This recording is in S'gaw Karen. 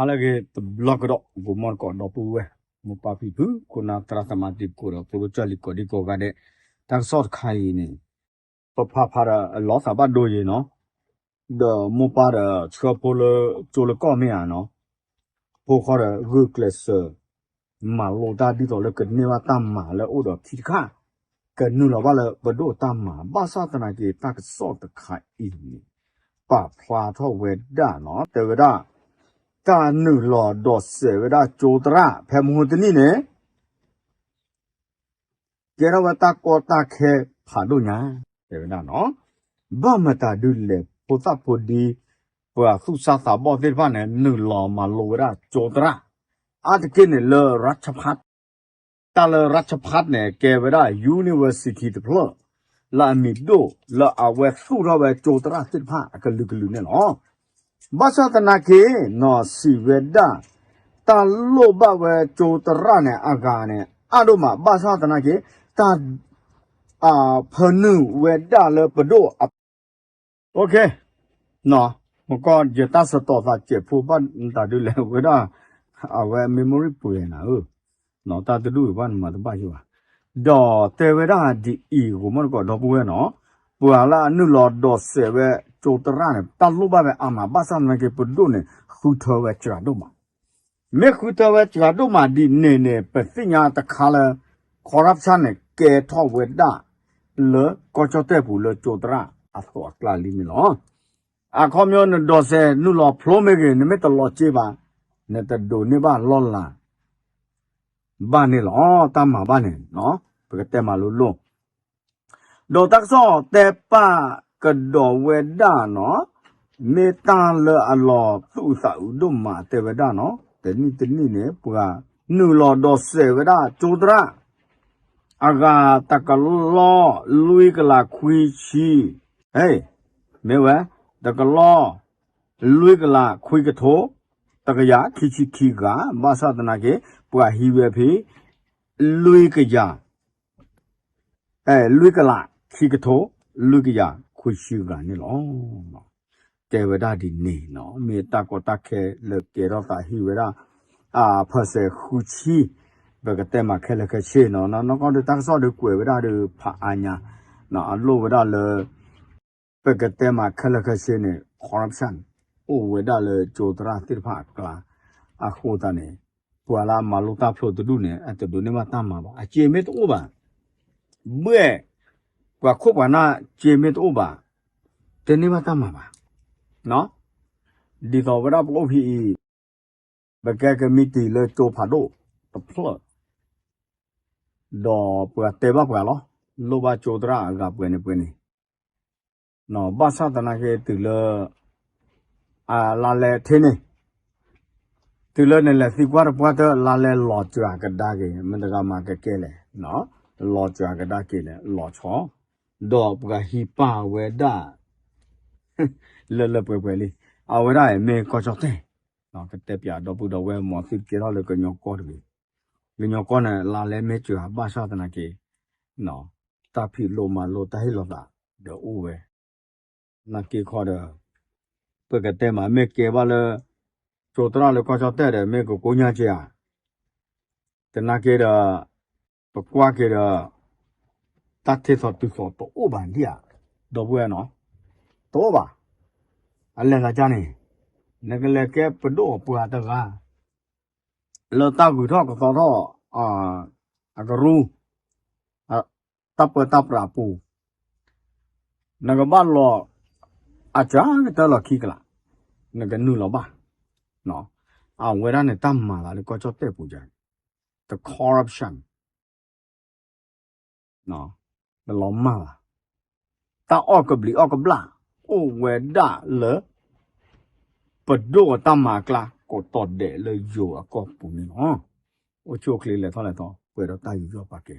ဟါလၢအဂ့ၤတဘျီကဒီး ဂီၤမီၢ်တကိးဒီပုၢ်ဝဲၢ် မိၢ်ပၢ်ဖံဖု ခိၣ်နၢ်သရၣ်သမါတံၤသကိးဒီး ဖိဒိၣ်ကၢ်လံၤကိးဒံကိးဂၤဒဲး, တၢ်ကစီၣ်တခါအံၤန့ၣ် ပဖးဖးဒီးအလီၤသးဘၣ်ဒိယံၤနီၤ, ဒီးမိၢ်ပၢ်ဒီးဆှၢဖိလၢကၠိလၢကီၢ်မ့ၢ်ဧါနီၤ, ဖိဃီဒီးဂုာ်ကျဲးစၢး မၤလိတၢ်ဒ်သိးလၢကန့ၢ်ဘၣ်တၢ်မၤလၢအိၣ်ဒီးခံတခါ, ကနုာ်လီၤဘၣ်လၢပဒိၣ်တၢ်မၤ, ဘၣ်ဆၣ်သနာ်က့ တၢ်ကစီၣ်တခါအံၤန့ၣ် ပာ်ဖျါထီၣ်ဝဲဒၣ်နီၤ, တဲဝဲဒၣ် တၢ်နုာ်လီၤဒိးစဲးဝဲဒၣ်ကၠိသရၣ် ဖဲမဟိတနံၣ်န့ၣ် ကဲထီၣ်ဝဲတၢ်ကီတၢ်ခဲဖးဒိၣ်ညါ, တဲဝဲဒၣ်နီၤ, ဘၣ်မတၤဒုးလဲၣ် ဖိသၣ်ဖိဒံ ပှၤသူၣ်စၢ်သးဘီၣ်သ့ၣ်တဖၣ်န့ၣ် နုာ်လီၤမၤလိဝဲဒၣ်ကၠိသရၣ်, အါတက့ၢ်န့ၣ်လၢ ရၢ်ချၢဖး တၢ်လၢ ရၢ်ချၢဖး န့ၣ် ကဲဝဲဒၣ် university တဖျၢၣ် လၢအမံၤဒိၣ်လၢအဝဲသူၣ်ထီၣ်ဝဲကၠိသရၣ်သ့ၣ်တဖၣ်အကလုာ်ကလုာ်န့ၣ်လီၤ. ဘၣ်ဆၣ်သနာ်က့ နီၤစံးဝဲဒၣ် တၢ်လိၣ်ဘၣ်ဝဲကၠိသရၣ်န့ၣ် အဂၤန့ၣ် အါဒိၣ်မး, ဘၣ်ဆၣ်သနာ်က့ တၢ် ဖၢနုာ်ဝဲဒၣ်လၢပဒိၣ်အ မကီၢ်ယတၢ်စတီၤသးစဲးဖိဘၣ်တၢ်ဒုးလဲၤဝဲဒၣ် အဝဲ memory ပှဲၤနၤဧၢ, တၢ်တဒူၣ်အံၤဘၣ်နမၤတဘၣ်ယိၣ်ဘၣ်, ဒီးတဲဝဲဒၣ်ဒ်အံၤ ဂီၤမီၢ်တကိးဒီပုၢ်ဝဲၢ်နီၤ, ပှၤလၢအနုာ်လီၤဒိးစဲးဝဲကၠိသရၣ်န့ၣ် တၢ်လိၣ်ဘၣ်ဝဲအါမး, ဘၣ်ဆၣ်သနာ်က့ ပဒိၣ်န့ၣ် ဃုထၢဝဲစှၤဒိၣ်မး မ့ၢ်ဃုထၢဝဲစှၤဒိၣ်မးဒ်န့ၣ်န့ၣ် ပသ့ၣ်ညါတခါလၢ corruption န့ၣ် ကဲထီၣ်ဝဲဒၣ် လၢကီၢ်ကၠီၣ်တဲၣ်ပူၤလၢကၠိသရၣ်အသိးအကျါလံန့ၣ်လီၤ. အခီပညီနဒိးစဲးနုာ်လီၤဖျိမ့ၢ်ဂ့ၤ နမ့ၢ်တလီၤစ့ဘၣ် နတဒိးန့ၢ်ဘၣ်လီၢ်လၤ ဘၣ်န့ၣ်လီၤ. တၢ်မၤဘၣ်န့ၣ် ပကတဲမၤလိလိၣ် ဒီးတၢ်ကစီၣ်တဲပာ်ကဒီးဝဲဒၣ်နီၤ, မ့ၢ်တၢ်လၢအလီၤသူၣ်အုးသးအုးဒိၣ်မးတဲဝဲဒၣ်နီၤ, တနံၣ်တနံၣ်န့ၣ် ပှၤနုာ်လီၤဒိးစဲးဝဲဒၣ်ကၠိသရၣ် အဂၤတကလီၢ်လွံၢ်ကလးခွံဆံ, မ့ၢ်ဝဲ တကလီၢ်လွံၢ်ကလးခွံကထိ တကယၤခံဆံခံဂၤ, ဘၣ်ဆၣ်သနာ်က့ ပှၤဟံးဝဲဖဲ လွံၢ်ကယၤ လွံၢ်ကလးခံကထိ လွံၢ်ကယၤခွံဆံဂၤန့ၣ်လီၤ. တဲဝဲဒၣ်ဒ်န့ၣ်နီၤ, မ့ၢ်တၢ်ကီတၢ်ခဲလၢကဲထီၣ်သးဟံးဝဲဒၣ် အဖၢစဲးဃုဆံ, ပကတဲမၤခဲလၢာ်ခဲဆ့နီၤ, နီၢ်ကီၢ်ဒုးတၢ်ကစီၣ်ဒုးကွဲးဝဲဒၣ်ဒီးဖးအါညါ, အလိၣ်ဝဲဒၣ်လၢ ပကတဲမၤခဲလၢာ်ခဲဆ့န့ၣ် corruption အိၣ်ဝဲဒၣ်လၢကၠိသရၣ်သ့ၣ်တဖၣ်အကျါ, အဃိသတးန့ၣ် ပှၤလၢအမၤလိတၢ်ဖျိတဒူၣ်န့ၣ် အတဒိးန့ၢ်ဘၣ်တၢ်မၤဘၣ်, အစ့မ့ၢ်တအိၣ်ဘၣ်, ဘှဲၣ် ပှၤခိၣ်ပှၤနၢ်စ့မ့ၢ်တအိၣ်ဘၣ်, တန့ၢ်ဘၣ်တၢ်မၤဘၣ်. ဒ်သိးဝဲဒၣ်ပအိၣ်ဖဲအံၤ ပကဲကမံးတံာ်လၢကၠိဖးဒိၣ်တဖျၢၣ်, ဒီးပှၤတဲဘၣ်ပှၤလီၤ, လိၣ်ဘၣ်ကၠိသရၣ်အဂၤပှဲၤန့ၣ်ပှဲၤန့ၣ်, ဘၣ်ဆၣ်သနာ်က့တုၤလၢ အလါလဲထဲန့ၣ်, တုၤလၢနလဲၤသံကွၢ်တပှၢ်တၢၢ် လါလဲလီၤစှၤကဒါက့ၤ, မတၤဂၤမၤကကဲလဲၣ်, လီၤစှၤကဒါက့ၤလဲၣ် လီၤဆီ, ဒီးပှၤဟံးပာ်ဝဲဒၣ် လၢလၢပှဲၤပှဲၤလံ, အဝဲဒၣ်အံၤမ့ၢ်ကီၢ်ကၠီၣ်တဲၣ်, ကတဲပၠးဒီပုၢ်ဒီဝဲၢ် မ်သုကဲထီၣ်လၢကညီကီၢ်တဂ့ၤ, ကညီကီၢ်န့ၣ် လါလဲမ့ၢ်စှၤဘၣ်ဆၣ်သနာ်က့ တၢ်ဖံးလိမၤလိတၢ်ဟ့ၣ်လီၤသးဒီးအိၣ်ဝဲ, နာ်က့ခီဒီး ပကတဲမး မ့ၢ်ကဲဘၣ်လၢ ကၠိသရၣ်လၢကီၢ်ကၠီၣ်တဲၣ်ဒီး မ့ၢ်ကကိညၢ်က့ဧါ, သနာ်က့ဒီး ပကွၢ်က့ၤဒီး တၢ်ထဲသိးတုၤသိးတအိၣ်ဘၣ်ဒံးဧါ, ဒီပုၢ်ဝဲၢ်နီၤ, တအိၣ်ဘၣ်, အလဲၤသးကါန့ၣ်, နကလဲၤကဲပဒိၣ်အပှၤတဂၤ လၢတၢ်ဂုၤထီၣ်ကသီထီၣ် အကရူၢ် တၢ်ပၢတၢ်ပြးအပူၤ, နကဘၣ်လီၤ အစှၤကတၢၢ်လီၤခံကလး, နကနုာ်လီၤဘၣ်, အဝဲဒၣ်န့ၣ် တၢ်မၤသးလၢကီၢ်ကၠီၣ်တဲၣ်ပူၤယါန့ၣ် တ corruption တလီၤမၢ်ဘၣ်, တၢ်အီၣ်ကဘျံးအီၣ်ကဘျၣ် အိၣ်ဝဲဒၣ်လၢ ပဒိၣ်အတၢ်မၤအကျါ ကိးတီၤဒဲးလၢယိၤအကီၢ်ပူၤန့ၣ်လီၤ. အိၣ်ဆူၣ်အိၣ်ချ့လဲၤထီၣ်လဲၤထီ ပှဲၤဒီးတၢ်ယူးယီၣ်ပာ်ကဲ